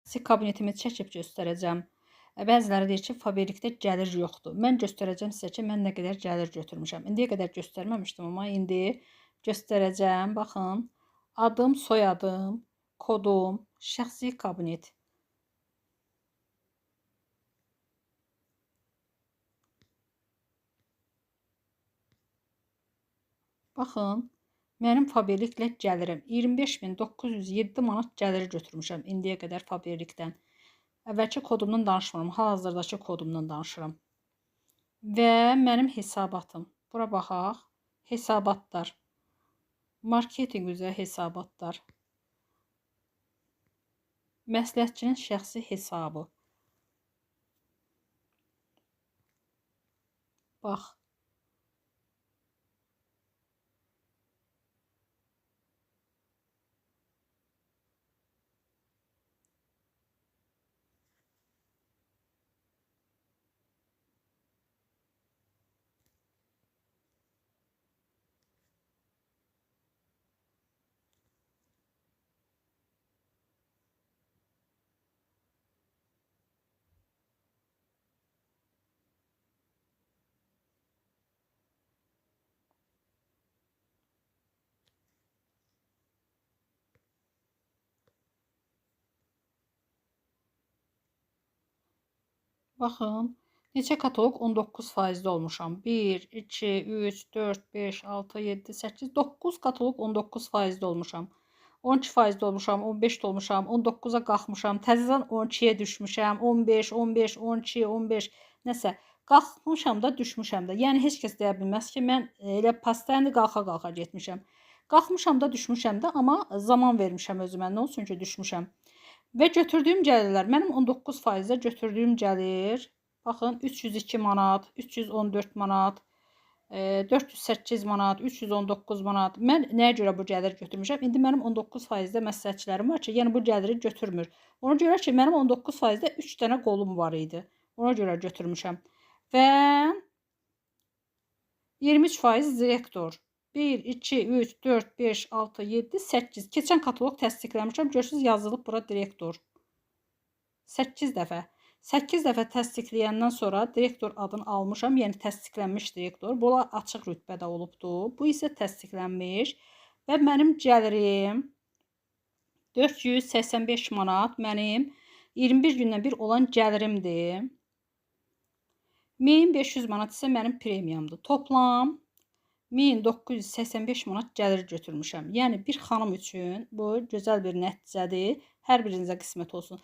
Şəxsi kabinetimi çəkib göstərəcəm. Bəziləri deyir ki, Faberlikdə gəlir yoxdur. Mən göstərəcəm sizə ki, mən nə qədər gəlir götürmüşəm. İndiyə qədər göstərməmişdim, amma indi göstərəcəm. Baxın, adım, soyadım, kodum, şəxsi kabinet. Baxın, mənim Faberliklə gəlirim 25.907 manat gəlir götürmüşəm indiyə qədər Faberlikdən. Əvvəlki kodumdan danışmıram, hal-hazırdakı kodumdan danışıram. Və mənim hesabatım. Bura baxaq. Hesabatlar. Marketinq üzrə hesabatlar. Məsləhətçinin şəxsi hesabı. Bax. Baxın, neçə kataloq 19%-də olmuşam. 1, 2, 3, 4, 5, 6, 7, 8, 9 kataloq 19%-də olmuşam. 12%-də olmuşam, 15-də olmuşam, 19-a qalxmışam, təzədən 12-yə düşmüşəm, 15, 15, 12, 15, nəsə. Qalxmışam da, düşmüşəm də. Yəni, heç kəs deyə bilməz ki, mən elə pastayını qalxa-qalxa getmişəm. Qalxmışam da, düşmüşəm də, amma zaman vermişəm özümə. Nə olsun ki, düşmüşəm. Və götürdüyüm gəlirlər, mənim 19%-də götürdüyüm gəlir, baxın, 302 manat, 314 manat, 408 manat, 319 manat. Mən nəyə görə bu gəlir götürmüşəm? İndi mənim 19%-də məsləhətçilərim var ki, yəni bu gəliri götürmür. Ona görə ki, mənim 19%-də 3 dənə qolum var idi. Ona görə götürmüşəm. Və 23% direktor. 1, 2, 3, 4, 5, 6, 7, 8. Keçən kataloq təsdiqləmişəm. Görürsünüz, yazılıb bura direktor. 8 dəfə. 8 dəfə təsdiqləyəndən sonra direktor adını almışam. Yəni, təsdiqlənmiş direktor. Bu açıq rütbədə olubdur. Bu isə təsdiqlənmiş. Və mənim gəlirim 485 manat mənim 21 gündən bir olan gəlirimdir. 1500 manat isə mənim premiyamdır. Toplam 1985 manat gəlir götürmüşəm. Yəni, bir xanım üçün bu gözəl bir nəticədir. Hər birinizə qismət olsun.